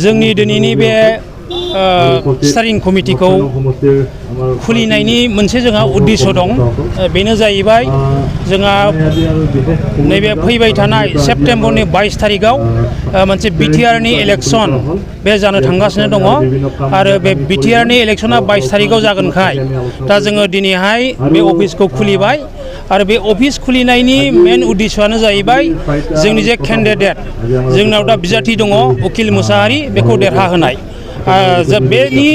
जोंनि दिनैनि बे स्टारिं कमिटिखौ खुलिनायनि मोनसे जोंहा उद्देश्य दं। बेनो जाहैबाय जोंहा नैबे फैबाय थानाय सेप्तेम्बरनि 22 तारिखआव मोनसे बिटिआरनि इलेक्शन बे जानो थांगासिनो दङ आरो बे बिटिआरनि इलेक्शना 22 तारिखआव जागोनखाय दा जोङो दिनैहाय बे अफिसखौ खुलिबाय आरो बे अफिस खुलिनायनि मेन उद्देश्यआनो जाहैबाय जोंनि जे केन्डिडेट जोंनाव दा बिजाथि दङ उकिल मुसाहारि बेखौ देरहाहोनाय। बेनि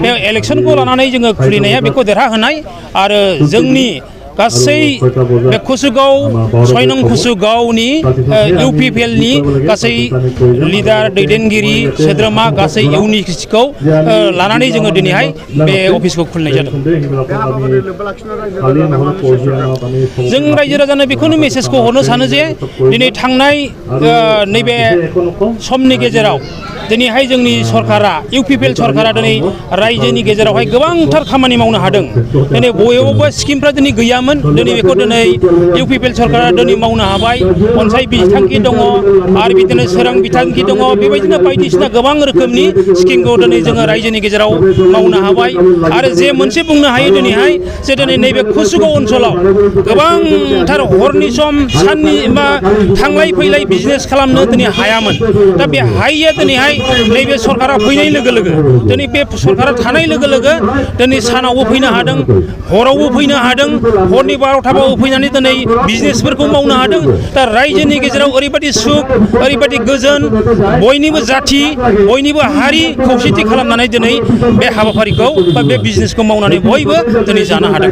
बे इलेक्शनखौ लानानै जोङो खुलिनाया बेखौ देरहाहोनाय आरो जोंनि गासै बे कुसुगाव 6 नं कुसुगावनि इउपिपिएलनि गासै लिडार दैदेनगिरि सोद्रोमा गासै इउनिटिखौ लानानै जोङो दिनैहाय बे अफिसखौ खुलिनाय जादों। जों रायजो राजानो बेखौनो मेसेजखौ हरनो सानो जे दिनै थांनाय नैबे समनि गेजेराव दिनैहाय जोंनि सरकारा इउपिपिएल सरकारा दिनै रायजोनि गेजेरावहाय गोबांथार खामानि मावनो हादों। दिनै बबेयावबा स्किमफ्रा दिनै गैयामोन, दिनै बेखौ दिनै इउपिपिएल सरकारा दिनै मावनो हाबाय। अनसाय बिथांखि दङ आरो बिदिनो सोरां बिथांखि दङ, बेबायदिनो बायदिसिना गोबां रोखोमनि स्किमखौ दिनै जोङो रायजोनि गेजेराव मावनो हाबाय। आरो जे मोनसे बुंनो हायो दिनैहाय जे दिनै नैबे कुसुगाव ओनसोलाव गोबांथार हरनि सम साननि बा थांलाय फैलाय बिजनेस खालामनो दिनै हायामोन। दा बे हायैया दिनैहाय नैबे सरकारा फैनाय लोगो लोगो दिनै बे सरकारा थानाय लोगो लोगो दिनै सानावबो फैनो हादों, हरावबो फैनो हादों, हरनि 12टाबाबो फैनानै दिनै बिजनेसफोरखौ मावनो हादों। दा रायजोनि गेजेराव ओरैबायदि सुख, ओरैबायदि गोजोन, बयनिबो जाथि, बयनिबो हारि खौसेथि खालामनानै दिनै बे हाबाफारिखौ बा बे बिजनेसखौ मावनानै बयबो दिनै जानो हादों।